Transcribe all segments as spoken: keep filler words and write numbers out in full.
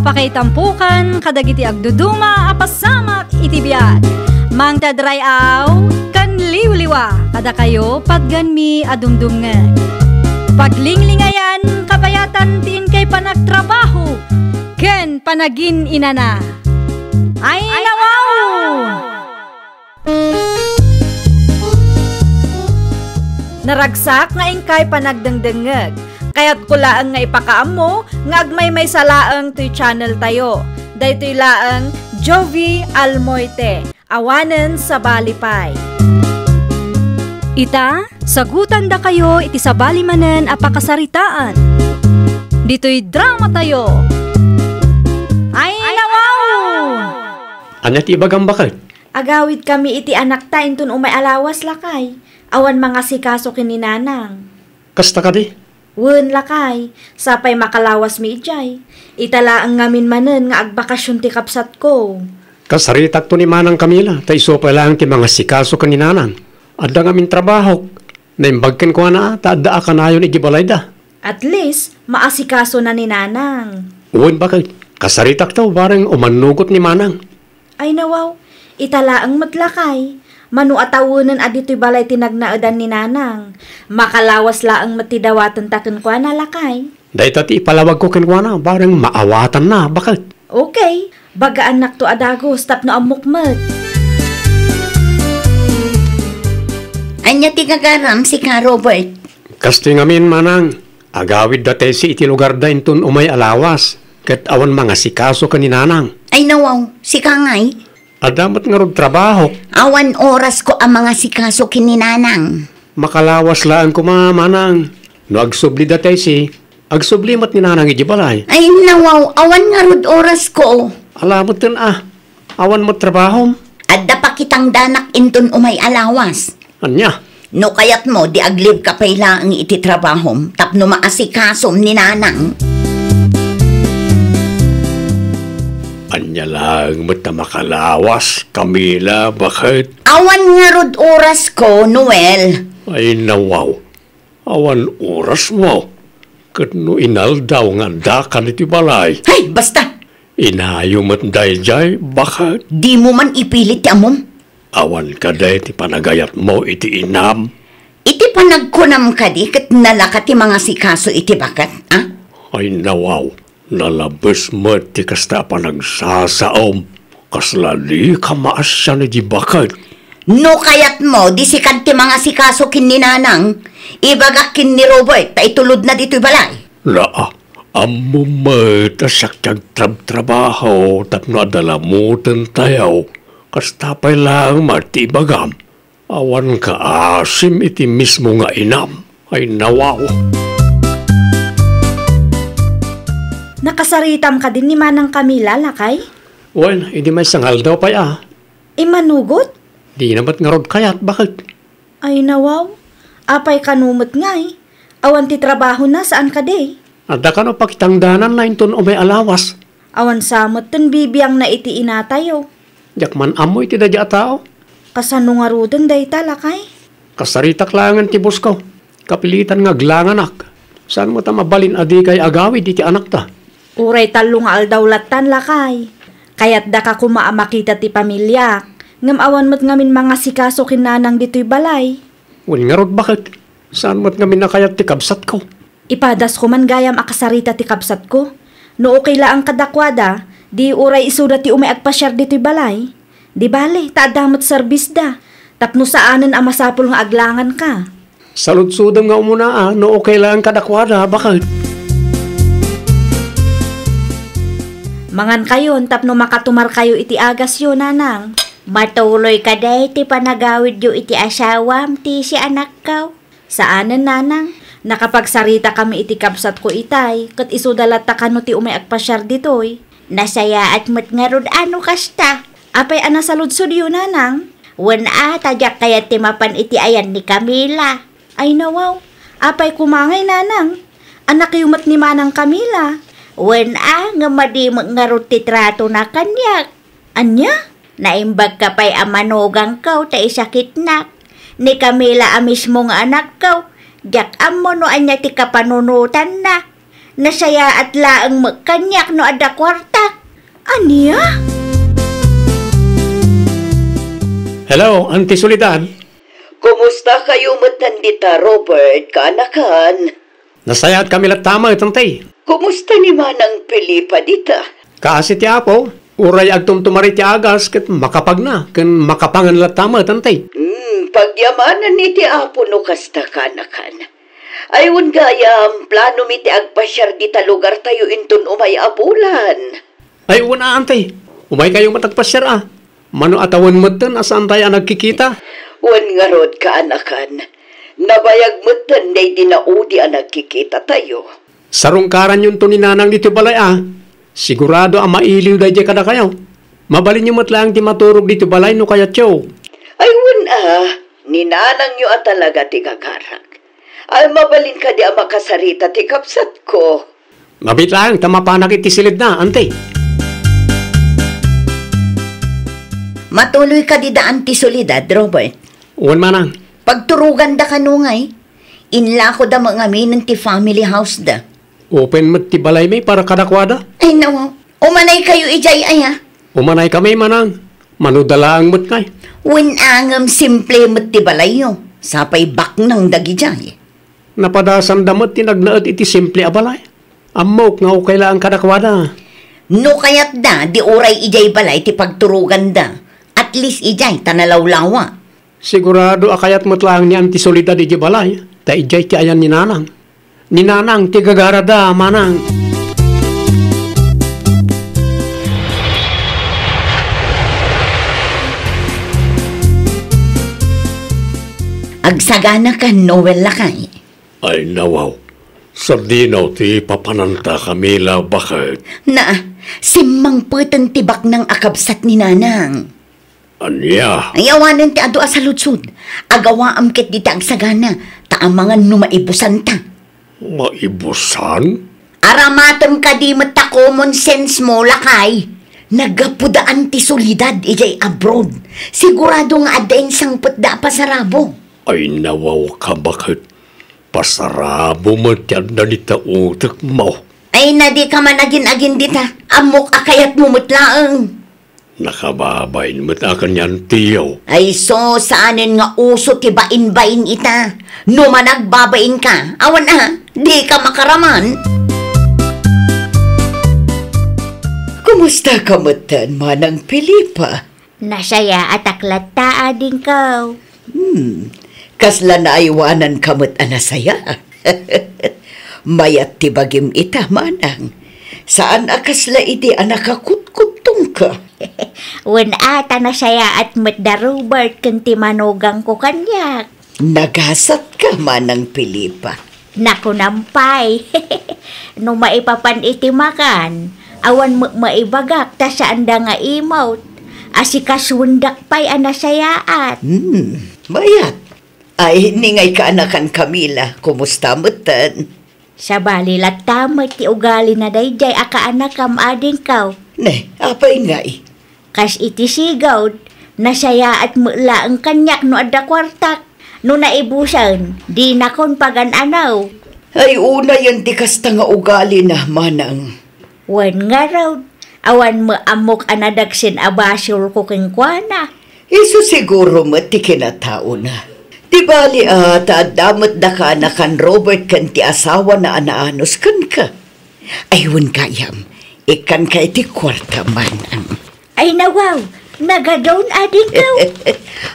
Pakaitampokan kadagiti agduduma a pasamak iti biag. Mangted ray-aw ken liwliwa kadakayo patganmi a dumdumngeg. Paglinglingayan, kabayatan ti inkay panagtrabaho ken panagin-inana. Ay, nawaw! Naragsak nga inkay panagdengdengngeg. Kayatko laeng nga ipakaammo nga agmaymaysa laeng toy channel tayo. Daytoy laeng Jovie Almoite, awanen sabali pay. Ita, sagutandakayo iti sabali manen a pakasaritaan. Ditoy drama tayo. Ay, nawaw! Ania ti ibagam, baket? Agawidkami iti anakta inton umay a lawas, lakay. Awan mangasikaso ken ni nanang. Kasta kadi? Wen, lakay. Sapay makalawasmi idiay. Ita laeng ngamin manen nga agbakasion ti kabsatko. Kasaritakto ni Manang Camila, ta isu pay laeng ti mangasikaso ken ni nanang. Adda ngamin trabahok. Naimbag kenkuana, ta adda a kanayon idiay balayda. At least, maasikasona ni nanang. Wen, baket. Kasaritakto, bareng umannugot ni manang. Ay, nawaw, ita laeng met, lakay. Mano a tawenen a ditoy balay ti nagnaedan ni nanang. Makalawas laeng met ti dawatenta kenkuana, lakay. Dayta ti ipalawagko kenkuana, bareng maawatanna, baket. Okay, bagaannakto a dagus tapno ammok met. Ania ti gagaram, sika, Robert? Kastoy ngamin, manang. Agawidda Tessie iti lugarda inton umay a lawas, ket awan mangasikaso ken ni nanang. Ay, nawaw, sika ngay? Adda met ngarud trabahok. Awan orasko a mangasikaso ken ni nanang. Makalawas laeng koma, manang. No agsublida Tessie, agsubli met ni nanang idiay balay. Ay, nawaw, awan ngarud orasko. Ala metten a, awan met trabahom. Adda pakitangdanak inton umay a lawas. Ania? No kayatmo, di aglibka pay laeng iti trabahom tapno maasikasom ni nanang. Ania laeng met ta makalawas, Camila, baket? Awan ngarud orasko, Noel. Ay, nawaw. Awan orasmo. Ket no inaldaw nga addakan iti balay. Hay, basta! Inayo met daydiay, baket? Dimo man ipilit ti ammom. Awan kadi ti panagayatmo iti inam? Iti panagkunam kadi ket nalaka ti mangasikaso iti baket, a? Ay, nawaw, nalabes met ti kasta a panagsasaom. Kasla dika maasian iti baket. No kayatmo, di sika ti mangasikaso ken ni nanang, ibagak ken ni Robert ta itulodna ditoy balay. Naa, ammom met a siak ti agtrabtrabaho tapno adda lamuten tayo. Kasta pay laeng met ti ibagam. Awan kaasim iti mismo nga inam. Ay, nawaw. Nakasaritam kadin ni Manang Camila, lakay? Wen, idi maysa nga aldaw pay a. Immanugot? Dina met ngarud kayat, baket? Ay, nawaw. Apay kano met ngay? Awan ti trabahona, saan kadi? Adda kano pakitangdananna inton umay a lawas? Awan sa metten bibiangna iti inatayo. Diak man ammo iti daydiay a tao. Kasano ngaruden dayta, lakay? Kasaritak laengen ti bosko. Kapilitan nga aglanganak. Saan met a mabalin a dikay agawid iti anakta? Uray tallo nga aldaw lattan, lakay. Kayatdaka koma a makita ti pamiliak, ngem awan met ngamin mangasikaso ken nanang ditoy balay. Wen ngarud, baket? Saan met ngamin a kayat ti kabsatko? Ipadasko man gayam a kasarita ti kabsatko. No okay laeng kadakuada, di uray isuda ti umay agpasiar ditoy balay. Di bale, ta adda met serbisda. Tapno saanen a masapul nga aglanganka. Saludsodem nga umuna a, no okay laeng kadakuada, baket? Mangankayon tapno makatumarkayo iti agasyo, nanang. Matuloy kadi ti panagawidyo iti asawam, Tessie, anakko? Saanen, nanang. Nakapagsaritakami iti kabsatko itay, ket isuda latta kano ti umay agpasiar ditoy. Nasayaat met ngarud a no kasta. Apay a nasaludsodyo, nanang? Wen a, ta diak kayat ti mapan iti ayan ni Camila. Ay, nawaw. Apay koma ngay, nanang? Anakyo met ni Manang Camila. Wen a, ngem madi met ngarud ti tratona kaniak. Ania? Naimbagka pay a manugangko ta isakitnak. Ni Camila a mismo nga anakko, diak ammo no ania ti kapanunotanna. Nasayaat laeng met kaniak no adda kuartak. Ania? Hello, Auntie Soledad. Kumusta kayo met dita, Robert, kaanakan? Nasayaat kami latta met, Auntie. Kumusta ni Manang Felipa dita? Kaasi ti Apo, uray agtumtumar iti agas ket makapagna ken makapangan latta met, Auntie. Hmm, pagyamanan iti Apo no kasta, kaanakan. Ay, wen gayam, plano mi ti agpasiar dita lugartayo inton umay a bulan. Ay, wen a, Auntie. Umaykayo met agpasiar a. Mano a tawen metten a saantayo a nagkikita? Wen ngarud, kaanakan. Nabayag metten daydi naudi a nagkikitatayo. Sarungkaranyonto ni Nanang ditoy balay a. Sigurado a mailiw daydiay kadakayo. Mabalinyo met laeng ti maturog ditoy balay no kayatyo. Ay, wen a, ni Nanangyo a talaga ti gagarak. Ay, mabalin kadi a makasarita ti kabsatko? Mabiit laeng ta mapanak iti silidna, Auntie. Matuloy kadi da Auntie Soledad, Robert? Wen, Manang. Pagturoganda kano ngay? Inlakoda met ngaminen ti family house da. Open met ti balaymi para kadakuada. Ay, nawaw. Umanaykayo idiay aya? Umanaykami, Manang. Mano da laeng met ngay. Wen a ngem simple met ti balayyo. Sapay baknang dagidiay. Napadasanda met ti nagnaed iti simple a balay. Ammok nga okay laeng kadakuada. No kayatda, di uray idiay balay ti pagturoganda. At least idiay ta nalawlawa. Sigurado a kayat met laeng ni Auntie Soledad idiay balay, ta idiay ti ayan ni Nanang. Ni Nanang ti gagarada, Manang. Agsaganakan, Noel, lakay. Ay, nawaw. Sadino ti papananta, Camila, baket? Na, simmangpeten ti baknang a kabsat ni Nanang. Ania? Ay, awanen ti adu a saludsod. Agawaam ket dita agsagana, ta amangan no maibusanta. Maibusan? Aramatem kadi met ta common sense mo, lakay. Naggapuda Auntie Soledad idiay abroad. Sigurado nga adda insangpetda a pasarabo. Ay, nawaw ka, baket. Pasarabo met ti adda dita utekmo. Ay, na, dika man agin-agin dita. Ammok a kayatmo met laeng. Nakababain met a ken ni Auntie-yo. Ay, so, saanen nga uso ti bain-bain ita. No managbabain ka, awan a, dika makaraman. Kumusta ka metten, Manang Felipa? Nasayaatak latta, adingko. Hmm, kasla naaywanan ka met a nasaya. Mayat ti bagim ita, Manang. Saan a kasla idi a nakakutkuttongka. Wen a, ta nasayaat met da Robert ken ti manugangko kaniak. Nagasatka, Manang Felipa. Nakunam pay. No maipapan iti makan, awan met maibagak ta saanda nga imot. Asikasuendak pay a nasayaat. Hmm, mayat. Ay, ni ngay kaanakan, Camila, kumusta metten? Sabali latta met ti ugalina daydiay a kaanakam, adingko. Ne, apay ngay? Kas iti sigud, nasayaat met laeng kaniak no adda kuartak. No naibusen, dinakon pagan-anaw. Ay, unayen ti kasta nga ugalina, Manang. Wen ngarud, awan met ammok a nadagsen a basolko kenkuana. Isu siguro met ti kinataona. Di bali a ta adda met da kaanakan, Robert, ken ti asawana a naanus kenka. Ay, wen gayam, ikkanka iti kuarta, Manang. Ay, nawaw, nagadun, adingko.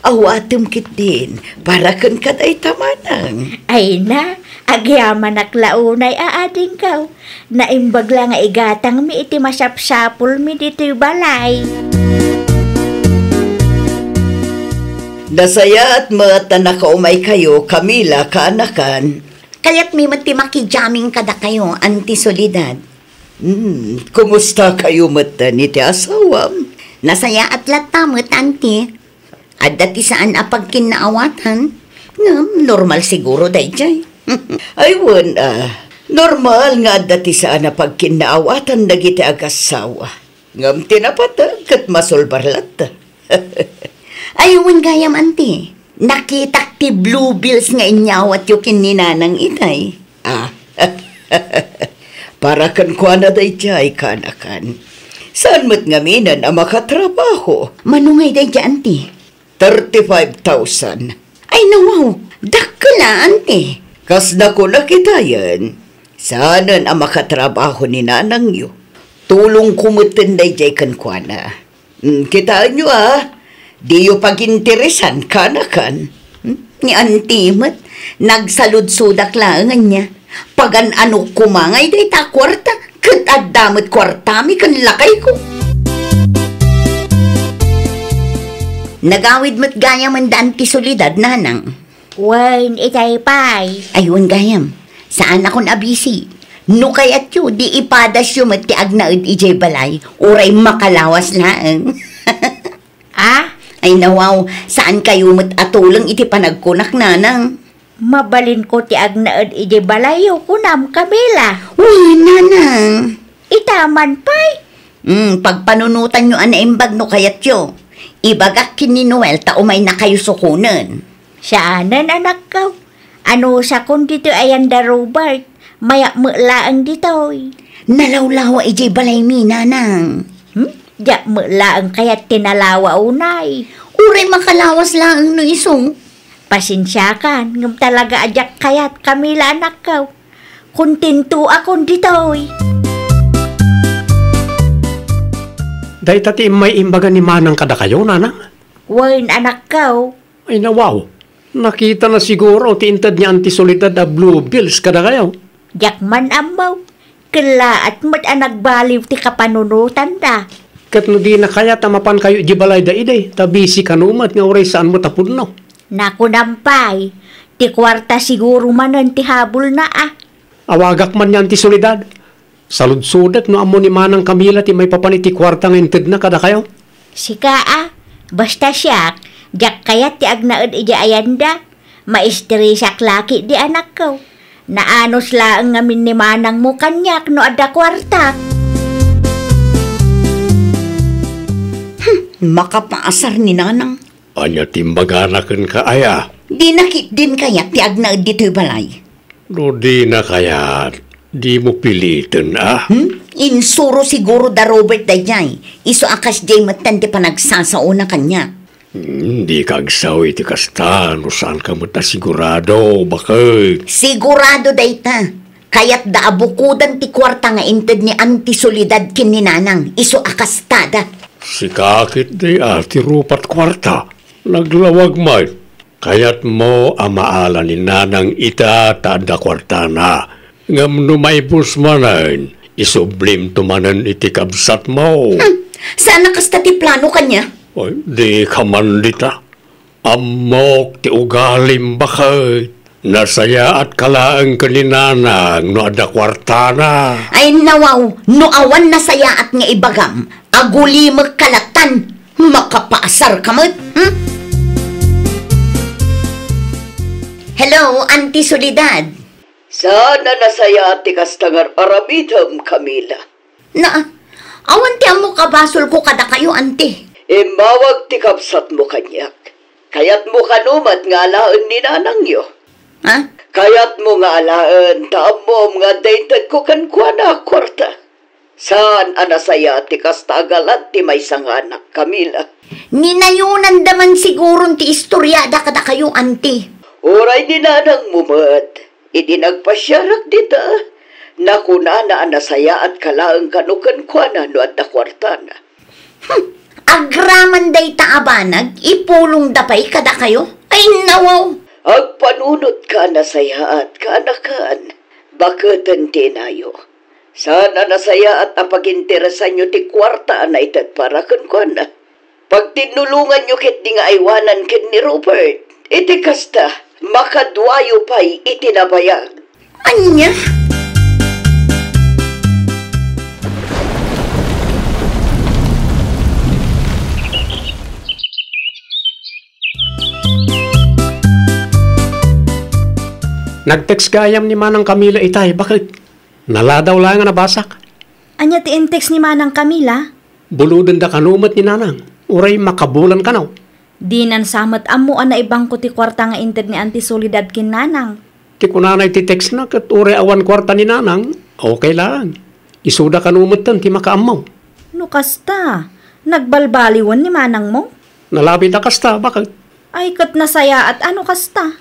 Awatem ketdin, para kenka dayta, Manang. Ay na, agyamanak la unay a, adingko. Naimbag la nga igatangmi iti masapsapulmi ditoy balay. Nasayaat met ta nakaumaykayo, Camila, kaanakan. Kayatmi met ti makijamming kadakayo, Auntie Soledad. Hmm, kumusta kayo met iti asawam? Nasayaat latta met, Auntie. Adda ti saan a pagkinnaawatan. Ngem, normal siguro daydiay. Ay, wen, ah, normal nga adda ti saan a pagkinnaawatan dagiti agassawa. Ngem ti napateg ket masulbar latta. Ay, wen gayam, Auntie. Nakitak ti bluebills nga inyawatyo ken ni Nanang itay. Ah. Para kenkuana daydiay, kanakan. Saan met ngaminen a makatrabaho. Mano ngay daydiay, anti? Thirty-five thousand. Ay, nawaw, dakkel a, anti. Kas nakunak itayen, saanen a makatrabaho ni nanangyo. Tulongko metten daydiay kenkuana. Hmm, kitaenyo a, diyo paginteresan, kanakan. Hmm? Ni anti met, nagsaludsodak laeng ania. Pagan-anok koma ngay dayta a kuarta, ket adda met kuartami ken lakayko. Nagawid met gayam da anti Soledad, nanang. Wen, itay pay. Ay, wen gayam. Saanakon a busy. No kayatyo, di ipadasyo met ti agnaed idiay balay, uray makalawas laeng. Ah? Ay, nawaw, saankayo met a tuleng iti panagkunak, nanang. Mabalinko ti agnaed idiay balayyo, kunam, Camila. Uy, nanang. Ita man pay. Hmm, pagpanunotanyo a naimbag no kayatyo. Ibagak ken ni Noel ta umaynakayo sukonen. Saanen, anakko. Anusakon ditoy ayan da Robert. Mayat met laeng ditoy. Nalawlawa idiay balaymi, nanang. Hmm? Diak met laeng kayat ti nalawa unay. Uray makalawas laeng no isu. Pasensiakan, ngem talaga a diak kayat, Camila, anakko. Kontentoakon ditoy. Dayta ti immay imbaga ni manang kadakayo, nanang? Wen, anakko. Ay, nawaw. Nakitana siguro ti inted ni Auntie Soledad a bluebills kadakayo. Diak man ammo. Kellaat met a nagbaliw ti kapanunotanda. Ket no dina kayat a mapankayo idiay balayda idi, ta busy kano met nga uray saan met a pudno. Nakunam pay, ti kuarta siguro manen ti habulna a. Awagak man ni Auntie Soledad. Saludsodek no ammo ni Manang Camila ti maipapan iti kuarta nga intedna kadakayo. Sika a, basta siak, diak kayat ti agnaed idiay ayanda. Maistresak la ketdi, anakko. Naanus laeng ngamin ni manangmo kaniak no adda kuartak. Hmm, makapaasar ni Nanang. Ania ti imbagana kenka, aya? Dina ketdin kayat ti agnaed ditoy balay. No dina kayat, dimo piliten, a? Hmm? Insuro siguro da Robert daydiay. Isu a kasdiay metten ti panagsasaona kaniak. Hmm, dika agsaw iti kasta no saanka met a sigurado, baket. Sigurado dayta. Kayatda a bukodan ti kuarta nga inted ni Auntie Soledad ken ni Nanang. Isu a kastada. Sika ketdi a ti rupat kuarta. Naglawag met. Kayatmo a maala ni Nanang ita ta adda kuartana. Ngem no maibus manen, isublimto manen iti kabsatmo. Hmm, saan a kasta ti plano kaniak? Ay, dika man dita. Ammok ti ugalim, baket. Nasayaatka laeng ken ni Nanang no adda kuartana. Ay, nawaw, no awan nasayaat nga ibagam, agulimekka lattan. Makapaasarka met, hmm? Hello, Auntie Soledad. Saan a nasayaat ti kasta nga aramidem, Camila. Na, awan ti ammok a basolko kadakayo, Auntie. Immawag ti kabsatmo kaniak. Kayatmo kano met nga alaen ni nanangyo? Ha? Kayatmo nga alaen ta ammom nga adda intedko kenkuana a kuarta. Saan a nasayaat ti kasta a galan ti maysa nga anak, Camila. Ninayonanda man siguron ti istoriada kadakayo, Auntie. Uray ni nanangmo met, idi nagpasiarak dita, nakunana a nasayaatka laeng kano kenkuana no adda kuartana. Hmm, agraman dayta a banag, ipulongda pay kadakayo? Ay, nawaw! Agpanunotka a nasayaat, kaanakan. Baketen ti inayo. Saan a nasayaat a paginteresanyo ti kuarta a naited para kenkuana. Pagtinulonganyo ketdi nga aywanan ken ni Robert. Iti kasta, makaduayo pay iti nabayag. Ania? Nag-text gayam ni Manang Camila itay, baket? Naladaw laeng a nabasak. Ania ti in-text ni Manang Camila? Bulodenda kano met ni Nanang, uray makabulan kano. Dinan sa met ammo a naibangko ti kuarta nga inted ni Auntie Soledad ken Nanang. Ti kunana iti textna ket uray awan kuarta ni Nanang, Okay lang. Isuda kano metten ti makaammo. No kasta, nagbalbaliwen ni manangmo? Nalabit a kasta, baket? Ay, ket nasayaat a no kasta.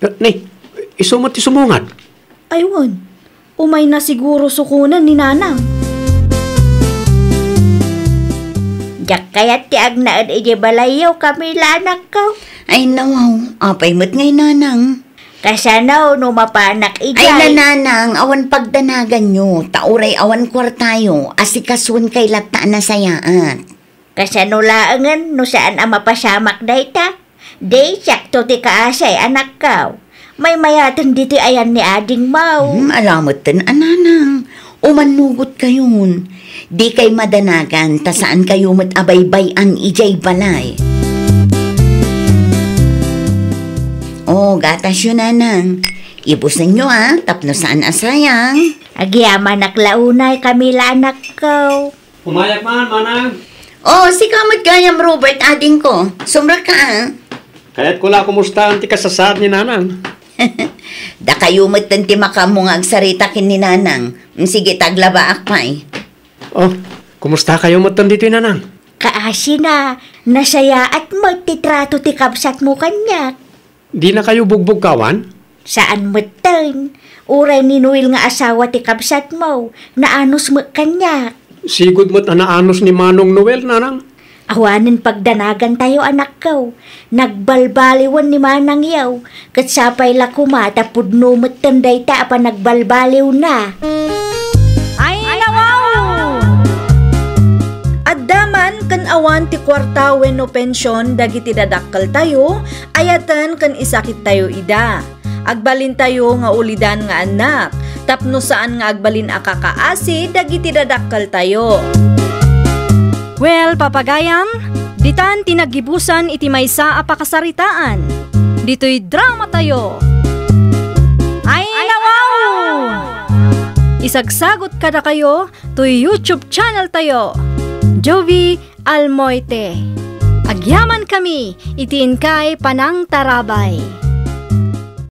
Eh, ni, isu met ti sumungad. Ay, wen. Umayna siguro sukonen ni Nanang. Diak kayat ti agnaed idiay balayyo, Camila, anakko. Ay, nawaw. Apay met ngay, Nanang? Kasano no mapanak idiay? Ay, nanang, awan pagdanaganyo, ta uray awan kuartayo, asikasuenkay latta a nasayaat. Kasano laengen no saan a mapasamak dayta? Di, siakto ti kaasiay, anakko. Maymayaten ditoy ayan ni adingmo. Hmm, ala metten a nanang. Umannugotkayon. Dikay madanagan ta saankayo met a baybay-an idiay balay. O, gatasyo, nanang. Ibusenyo, a, tapno saan a sayang. Agyamanak la unay, Camila, anakko. Umayak man, manang. O, sika met gayam, Robert, adingko. Sumrekka, a. Kayatko la kumustaan ti kasasaad ni nanang. Dakayo metten ti makaammo nga agsarita ken ni nanang. Mm, sige, ta aglabaak pay. O, kumustakayo metten ditoy, nanang? Kaasina, nasayaat met ti trato ti kabsatmo kaniak. Dinakayo bugbugkawan? Saan metten. Uray ni Noel nga asawa ti kabsatmo, naanus met kaniak. Sigud met a naanus ni Manong Noel, nanang. Awanen pagdanagantayo, anakko. Nagbalbaliwen ni manangyo, ket sapay la koma ta pudno metten dayta a panagbalbaliwna. Ay, nawaw! Adda man ken awan ti kuarta wenno pension dagiti dadakkeltayo, ayaten ken isakittayo ida. Agbalintayo nga ulidan nga annak, tapno saan nga agbalin a kakaasi dagiti dadakkeltayo. Well, papagayam, ditan ti naggibusan iti maysa a pakasaritaan. Ditoy dramatayo. Ay, nawaw! Isagsagot kadakayo toy YouTube channeltayo, Jovie Almoite. Agyamankami iti inkay panangtarabay.